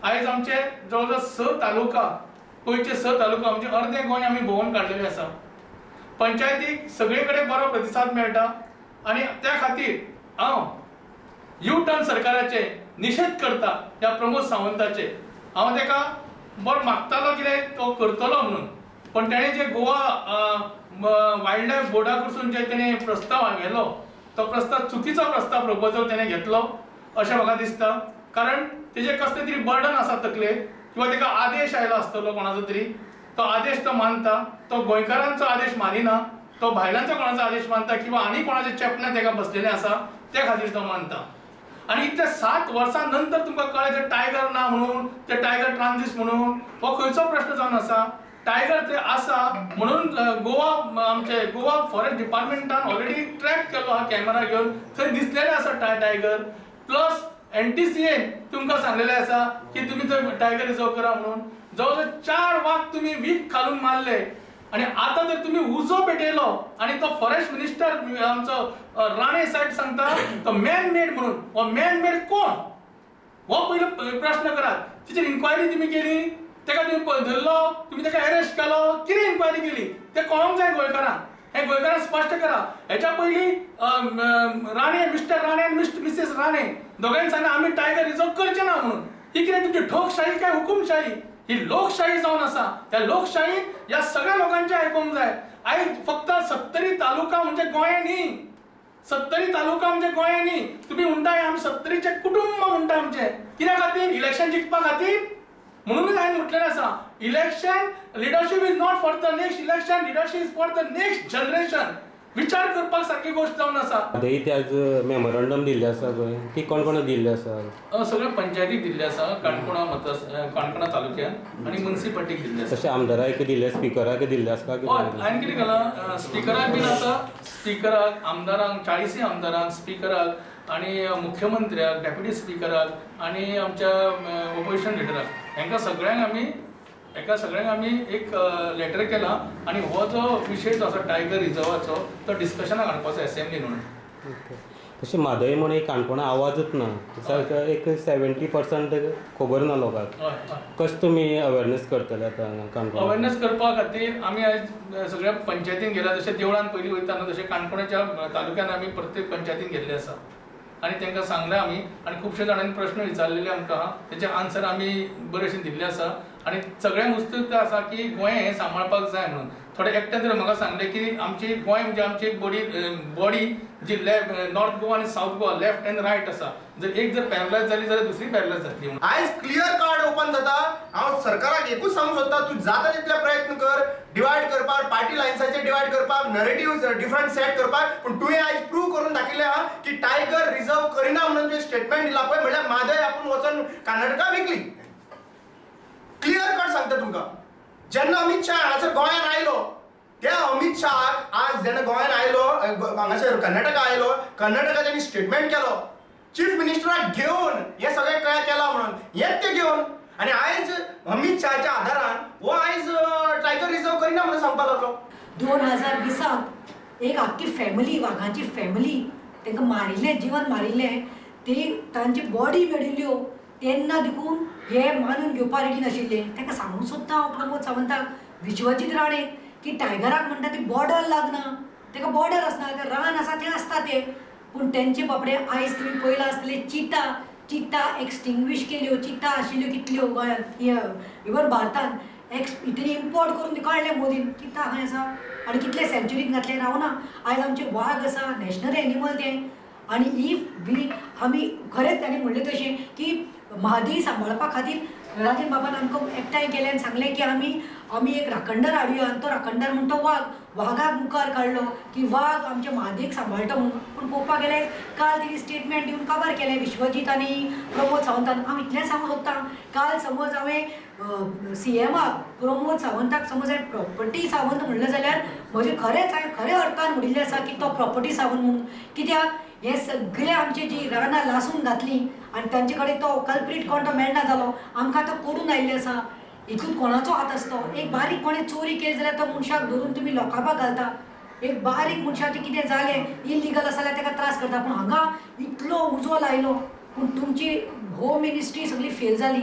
आयज आमचे जवळ जवळ 6 तालुका, गोंयचे 6 तालुका म्हणजे अर्दे गोंय आमी भोंवून काडलेले आसा. पंचायतीक सगळे कडेन बरो प्रतिसाद मेळटा आनी त्या खातीर हांव यू टर्न सरकाराचे निशेध करता ह्या प्रमोद सावंताचे. हांव ताका बरो मागतालो कितें तो करतलो म्हणून, पण तेणें जे गोवा वायल्ड लायफ बोर्डा कडसून जे तेणें प्रस्ताव व्हेलो तो प्रस्ताव चुकीचो प्रस्ताव प्रपोजल तेणें घेतलो अशें म्हाका दिसता. कारण तेजें कसलें तरी बर्डन आसा तकलेर किंवा ताका आदेश आयलो आसतलो कोणाचो तरी, तो आदेश तो मानता, तो गोंयकारांचो आदेश मानिना, तो भायल्यांचो कोणाचो आदेश मानता किंवा आनी कोणाचें चेपणें ताका बसलेलें आसा त्या खातीर तो मानता. आनी इतल्या 7 वर्सां नंतर तुमकां कळ्ळें ते टायगर ना म्हणून, ते टायगर ट्रान्झीट म्हणून, हो खंयचो प्रश्न जावन आसा. टायगर ते आसा म्हणून गोवा आमचे गोवा फॉरेस्ट डिपार्टमेंटान ऑलरेडी ट्रॅक केल्लो आहा कॅमेरा घेवन, थंय दिसलेले आसा टायगर. प्लस NTCN तुमकां सांगलेलें आसा की तुमी थंय टायगर रिजर्व करा म्हणून. जवळ जवळ 4 वाग तुमी वीख घालून मारले आनी आतां जर तुमी उजो पेटयलो आनी तो फॉरेस्ट मिनिस्टर आमचो राणे साहेब सांगता तो मॅन मेड म्हणून, हो मॅन मेड कोण हो पयलो प्रश्न करात. तिचेर इन्क्वायरी तुमी केली, ताका तुमी धरलो, तुमी ताका अरेस्ट केलो, कितें इन्क्वायरी केली तें कळोंक जाय गोंयकारांक. हें गोंयकारांक स्पश्ट करा. हेच्या पयलीं राणे, मिस्टर राणे आनी मिसेस राणे दोगांनी सांगलें आमी टायगर रिजर्व करचे ना म्हणून. ही कितें तुमची ठोकशाही काय हुकुमशाही? ही लोकशाही जावन आसा. त्या लोकशाहीत ह्या सगळ्या लोकांचें आयकूंक जाय. आयज फक्त 70 तालुका म्हणजे गोंय न्ही, 70 तालुका म्हणजे गोंय न्ही. तुमी म्हणटाय आमी 70चें कुटुंब म्हणटा आमचें, कित्या खातीर? इलेक्शन जिखपा खातीर. म्हणूनच हांवें म्हटलेलें आसा, election leadership is not for the next election, leadership is for the next generation. विचार करपाक सारकी गोश्ट जावन आसा. ते आज मेमोरंडम दिल्लें आसा पळय, ती कोण कोण दिल्लें आसा? सगळ्या पंचायतीक दिल्लें आसा, काणकोणा काणकोणा तालुक्यान आनी मुन्सिपालिटीक दिल्लें आसा. तशें आमदाराक दिल्लें, स्पिकराक दिल्लें आसा? हय, हांवें कितें केलां, स्पिकराक बीन आतां स्पिकराक, आमदारांक, 40 आमदारांक, स्पिकराक आनी मुख्यमंत्र्याक, डेप्युटी स्पिकराक आनी आमच्या ओपोजिशन लिडराक, हांकां सगळ्यांक आमी एका सगळ्यांक आमी एक लेटर केला आनी हो जो विशय जो आसा टायगर रिजर्वाचो तो डिस्कशनाक हाडपाचो एसेंब्लीन म्हणून. तशें म्हादय म्हण एक काणकोणा आवाजच ना, एक 70% खबर ना लोकांक. कशें तुमी अवेरनेस करतले आतां काणकोण? अवेरनेस करपा खातीर आमी आयज सगळ्या पंचायतीन गेला, जशें देवळान पयलीं वयता न्हू तशें काणकोणाच्या तालुक्यान आमी प्रत्येक पंचायतीन गेल्ले आसा आनी तांकां सांगलें आमी आनी खुबशे जाणांनी प्रश्न विचारलेले आमकां, तेचे आन्सर आमी बरे भशेन दिल्ले आसा आनी सगळ्यांक उत्सुकता आसा की गोंय हें सांबाळपाक जाय म्हणून. थोडे एकट्यान तर म्हाका सांगलें की आमची गोंय म्हणजे आमची बॉडी जी नॉर्थ गोवा आनी south Goa left and right आसा, जर एक जर पॅरलायज जाली जाल्यार दुसरी पॅरलायज जातली म्हणून. आयज क्लियर कार्ड ओपन जाता. हांव सरकाराक एकूच सांगूंक सोदता, तूं जाता तितले प्रयत्न कर डिवायड करपाक, पार्टी लायन्साचेर डिवायड करपाक, नरेटिव्ह डिफरंट सेट करपाक, पूण तुवें आयज प्रूव करून दाखयलें आहा की टायगर रिजर्व करिना म्हणून तुवें स्टेटमेंट दिला पळय, म्हणल्यार म्हादय आपूण वचोन कर्नाटका विकली. क्लियर कट सांगता तुमकां, जेन्ना अमित शाह हांगासर गोंयांत आयलो, त्या अमित शाहाक आज जेन्ना गोंयांत आयलो, हांगासर कर्नाटका आयलो, कर्नाटका तेणी स्टेटमेंट केलो चीफ मिनिस्टराक घेवन हें सगळें केलां म्हणून, हेंच ते घेवन आनी आयज अमित शहाच्या आदारान हो आयज टायगर रिजर्व करिना म्हणून सांगपाक लागलो. 2020 एक आख्खी फॅमिली, वागांची फॅमिली तांकां मारिल्लें, जिवन मारिल्लें, ती तांची बॉडी मेळिल्ल्यो तेन्ना देखून हे मानून घेवपाक रेडी नाशिल्ले. तांकां सांगूंक सोदता हांव प्रमोद सावंताक, विश्वजीत राणे, की टायगराक म्हणटा ती बॉर्डर लागना, ताका बॉर्डर आसना, तें रान आसा तें आसता तें. पूण तेंचे बाबडे आयज तुमी पळयलां आसतलें, चिता चिता एक्सटिंग्विश केल्यो, चिता आशिल्ल्यो कितल्यो गोंयांत, इवन भारतांत तेणी इम्पोर्ट करून काडले मोदीन. चिता खंय आसा आनी कितले सेंच्युरीक घातले रावना. आयज आमचे वाग आसा, नॅशनल एनिमल तें. आनी if we आमी खरेंच ताणें म्हणलें तशें की म्हादय सांबाळपा खातीर राजन बाबान आमकां एकठांय केलें आनी सांगलें की आमी आमी एक राखणदार हाडुया आनी तो राखणदार म्हण तो वाग, वागाक मुखार काडलो की वाग आमच्या म्हादयेक सांबाळटा म्हणून. पूण पळोवपाक गेल्यार काल तेणी स्टेटमेंट दिवन काबार केलें विश्वजीत आनी प्रमोद सावंतान. हांव इतलें सांगूंक सोदतां, काल समज हांवें सीएमाक प्रमोद सावंताक समज हांवें प्रॉपर्टी सावंत म्हणलें जाल्यार म्हजें खरेंच हांवें खऱ्या अर्थान म्हणिल्लें आसा की तो प्रॉपर्टी सावंत म्हणून. कित्याक हे सगळे आमची जी रानां लासून घातलीं आनी तांचे कडेन तो कल्प्रीट कोण तो मेळना जालो, आमकां आतां कोडून आयिल्लें आसा. हितून कोणाचो हात आसतो? एक बारीक कोणें चोरी केली जाल्यार तो मनशाक धरून तुमी लोकांक घालता, एक बारीक मनशाचें कितें जालें इलिगल आसा जाल्यार ताका त्रास करता. पूण हांगा इतलो उजो लायलो, पूण तुमची होम मिनिस्ट्री सगळी फेल जाली.